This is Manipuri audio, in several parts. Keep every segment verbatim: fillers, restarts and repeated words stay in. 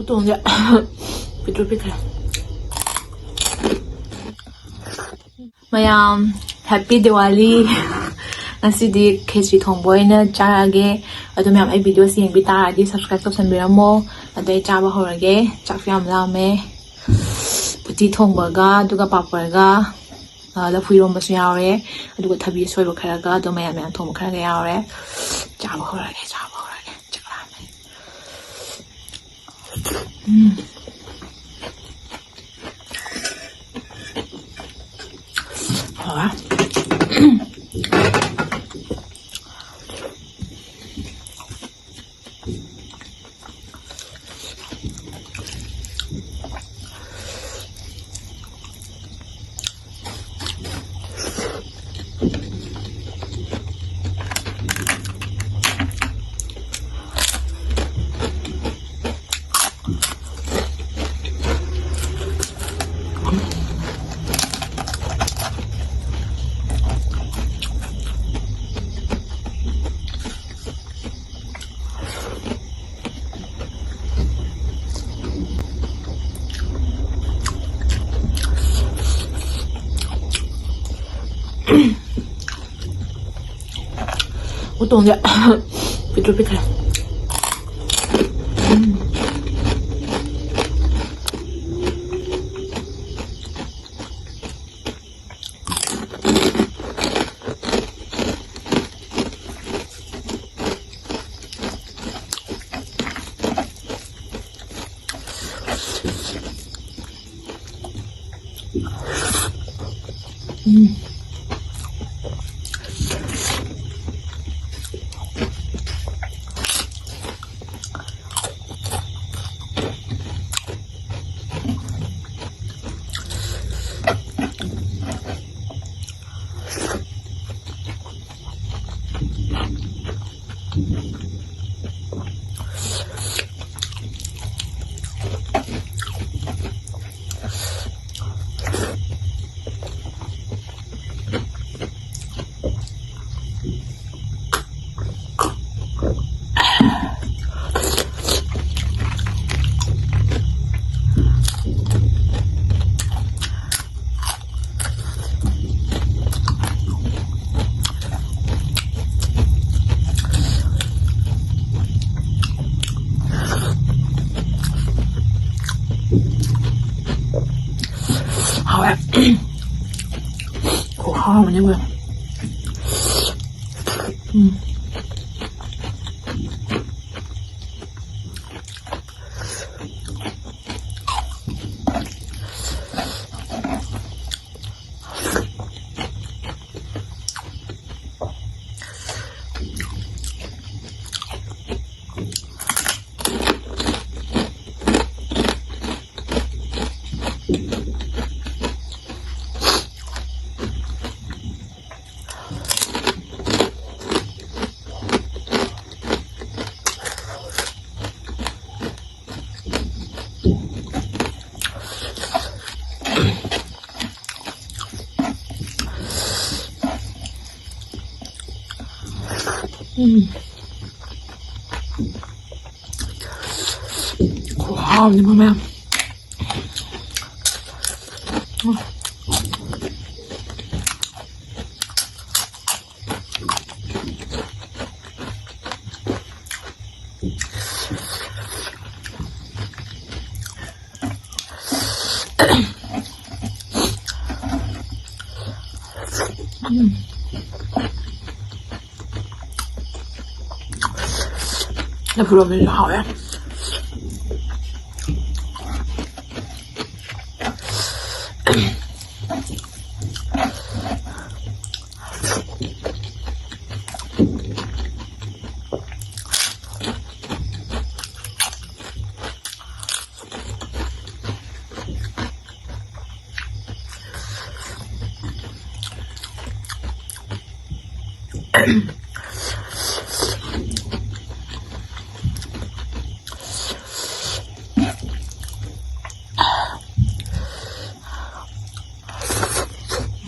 ꯎꯇꯣꯡꯁꯦ ꯄꯤꯛꯇ꯭ꯔꯨ ꯄꯤꯛꯈ꯭ꯔꯦ꯫ ꯃꯌꯥꯝ, ꯍꯦꯄꯤ ꯗꯤꯋꯥꯂꯤ꯫ ꯉꯁꯤꯗꯤ ꯈꯦꯆ꯭ꯔꯤ ꯊꯣꯡꯕ ꯑꯣꯏꯅ ꯆꯥꯔꯛꯑꯒꯦ꯫ ꯑꯗꯣ ꯃꯌꯥꯝ, ꯑꯩ ꯚꯤꯗꯤꯑꯣꯁꯤ ꯌꯦꯡꯕꯤ ꯇꯥꯔꯗꯤ subscribe ꯇꯧꯁꯟꯕꯤꯔꯝꯃꯣ꯫ ꯑꯗꯣ ꯑꯩ ꯆꯥꯕ ꯍꯧꯔꯒꯦ꯫ ꯆꯥꯛꯁꯨ ꯌꯥꯝ ꯂꯥꯝꯃꯦ꯫ ꯎꯇꯤ ꯊꯣꯡꯕꯒ, ꯑꯗꯨꯒ ꯄꯥꯄꯔꯒ, ꯑ, ꯂꯐꯨ ꯏꯔꯣꯝꯕꯁꯨ ꯌꯥꯎꯔꯦ꯫ ꯑꯗꯨꯒ ꯊꯕꯤ ꯑꯁꯣꯏꯕ ꯈꯔꯒ, ꯑꯗꯣ ꯃꯌꯥꯟ ꯃꯌꯥꯟ ꯊꯣꯡꯕ ꯈꯔꯒ ꯌꯥꯎꯔꯦ꯫ ꯆꯥꯕ ꯍꯧꯔꯒꯦ, ꯆꯥꯕ ꯍꯧꯔꯒꯦ꯫ ꯆꯥꯛ ꯂꯥꯝꯃꯦ꯫ ꯎꯝ꯫ ꯍꯥꯎꯔꯦ꯫ ꯎꯇꯣꯡꯁꯦ ꯄꯤꯛꯇ꯭ꯔꯨ ꯄꯤꯛꯈ꯭ꯔꯦ꯫ ꯎꯝ꯫ ꯎꯝ꯫ ꯍꯥꯎꯕꯅꯦ ꯃꯣꯏ꯫ ꯎꯝ꯫ ꯎꯝ꯫ ꯈꯨꯍꯥꯎꯅꯤ ꯃꯣꯏ ꯃꯌꯥꯝ꯫ ꯂꯐꯨ ꯏꯔꯣꯝꯕꯁꯨ ꯍꯥꯎꯋꯦ꯫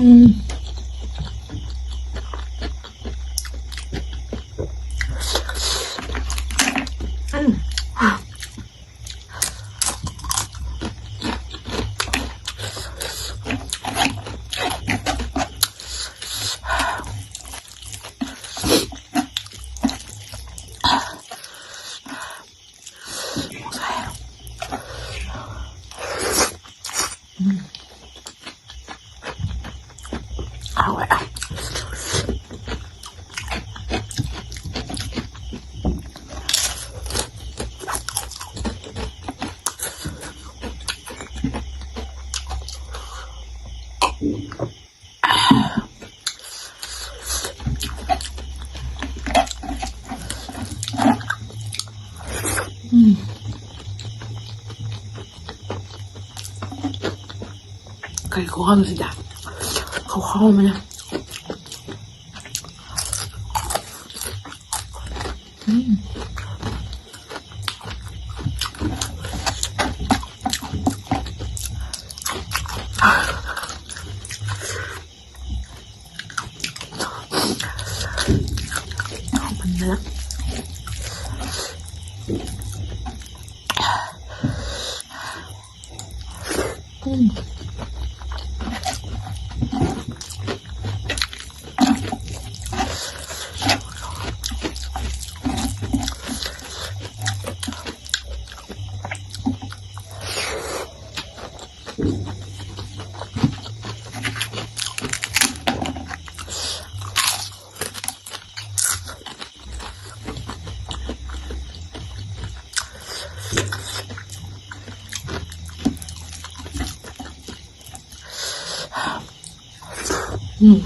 ꯎꯝ꯫ ꯎꯝ꯫ ꯈꯨꯍꯥꯎꯁꯤꯗ ꯈꯨꯍꯥꯎ ꯑꯃꯅ꯫ ꯎꯝ꯫ ꯍꯥꯎꯃꯟꯗꯅ꯫ ꯎꯝ꯫ ꯎꯝ꯫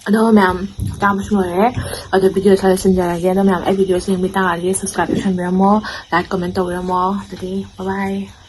ꯑꯗꯣ ꯃꯌꯥꯝ, ꯆꯥꯕꯁꯨ ꯂꯣꯏꯔꯦ꯫ ꯑꯗꯣ video ꯁ꯭ꯋꯥꯏꯗ ꯂꯣꯏꯁꯤꯟꯖꯔꯒꯦ꯫ ꯑꯗꯣ ꯃꯌꯥꯝ, ꯑꯩ videoꯁꯦ ꯌꯦꯡꯕꯤ ꯇꯥꯔꯗꯤ subscribe ꯇꯧꯁꯟꯕꯤꯔꯝꯃꯣ, like, comment ꯇꯧꯕꯤꯔꯝꯃꯣ꯫ ꯑꯗꯨꯗꯤ bye bye꯫